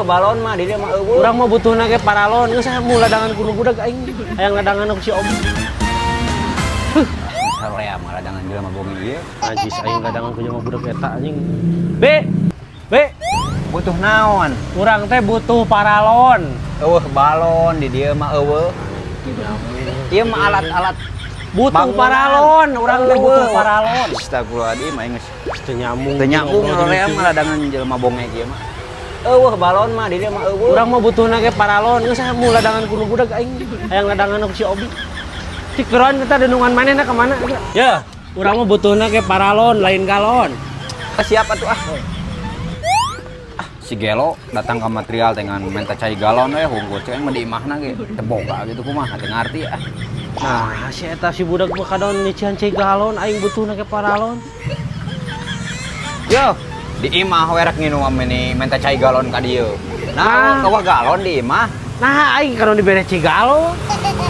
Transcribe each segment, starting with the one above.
Balon mah di dieu mah euweuh. Urang mah butuhna ge paralon, geus ah ladangan kudu budak aing. Hayang ladangan ku si Om. Sarea mah ladangan jelema bongi ieu. Najis aing ladangan ku jelema budak eta anjing. B. B. Butuh naon? Urang teh butuh paralon. Euweuh balon di dieu mah euweuh. Ieu mah alat-alat Butuh bangunan. Paralon, urang teh butuh Euweuh. Paralon. Astagfirullahaladzim, aing geus Teu nyambung. Teu nyambung rorea mah ladangan jelema bonge ieu mah. Euweuh balon mah di dieu mah euweuh. Urang mah butuhna ge paralon, geus ah ladangan kudu budak aing. Hayang ladangan ku si Obi. Cikeron kita denungan manehna ka mana? Ya, urang mah butuhna ge paralon, lain galon. Siap atuh ah. Ah, si Gelo datang ke material dengan minta cai galon we hungkul cek mah di imahna ge teu boga gitu, kumaha teu ngarti ah. Nah, si eta si budak mah kadon nyician cai galon, aing butuhna ge paralon. Yo, di imah we rek nginum meni minta cai galon ka dieu. Nah, Ah. euweuh galon di imah. Nah, aing kadon dibere cai galon.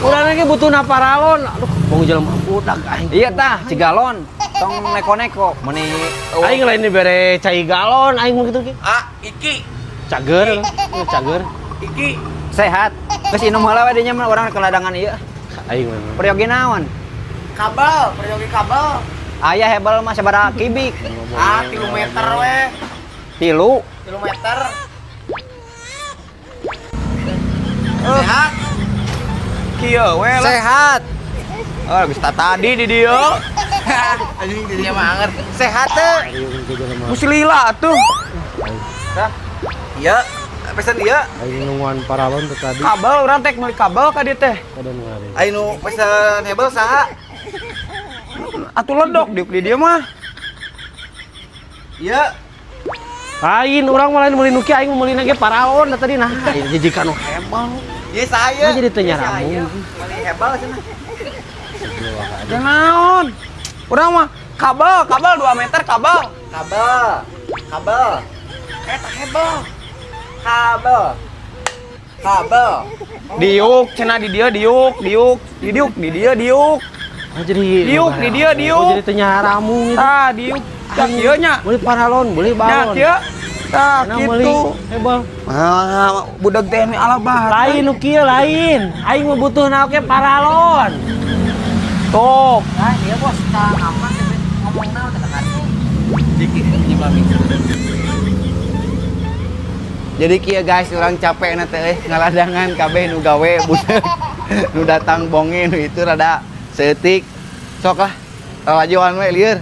Urang ge butuhna paralon. Aduh, bong jelema budak aing. Iya tah, ci galon. Tong neko-neko meni euweuh. Aing lain dibere cai galon, aing mah kitu ge. Ah, iki, Cager, cager. Iki. Sehat. Geus inum heula we dinya mah, urang ke ladangan ieu. Aing mah. Peryogi naon? Kabel, peryogi kabel. Aya hebel mah sabaraha kubik? Ah, 3 meter we. 3. 3 meter. Sehat. Kieu we lah. Sehat. Oh, geus tadi di dieu. Anjing dirinya mah anger. Sehat teu? Aing ge jelema. Mesti lila tuh. Iya, pesan dia. Aing nungguan paralon tuh tadi. Kabel urang teh meuli kabel ka dieu teh. Kadon ngare. Ayo nu pesen hebel saha? Atuh ledok diuk di dieu mah. Iya. Lain urang mah lain meuli nu kieu, aing meuli ge paralon da tadi, nah aing jijikan nu hebel. Iya saya. Nah, jadi teu nyarambung. Meuli hebel cenah. Teu naon? Urang mah kabel, kabel 2 meter kabel. Kabel. Kabel. Eta hebel. Kabel. Kabel. Diuk cenah di dieu diuk, diuk, di diuk di dieu diuk. Oh, jadi Diuk, di dieu, diuk. Oh, jadi teu nyaramung itu. Tah diuk. Tah kieu nya. Meuli paralon, meuli Nah, balon. kieu. Tah Nah, meuli kitu. hebel. Ah, budak teh ini ala bah. Lain nu kieu lain. Aing mah butuhna oge paralon. Tuh. Ah, dia bos, tah apa sih ngomong naon teh ngarti. Dikit nyebelah. Jadi kieu guys, urang capek na teh ngaladangan kabeh nu gawe budak nu datang bonge nu itu rada seeutik. Sok lah. Lalajoan we lieur.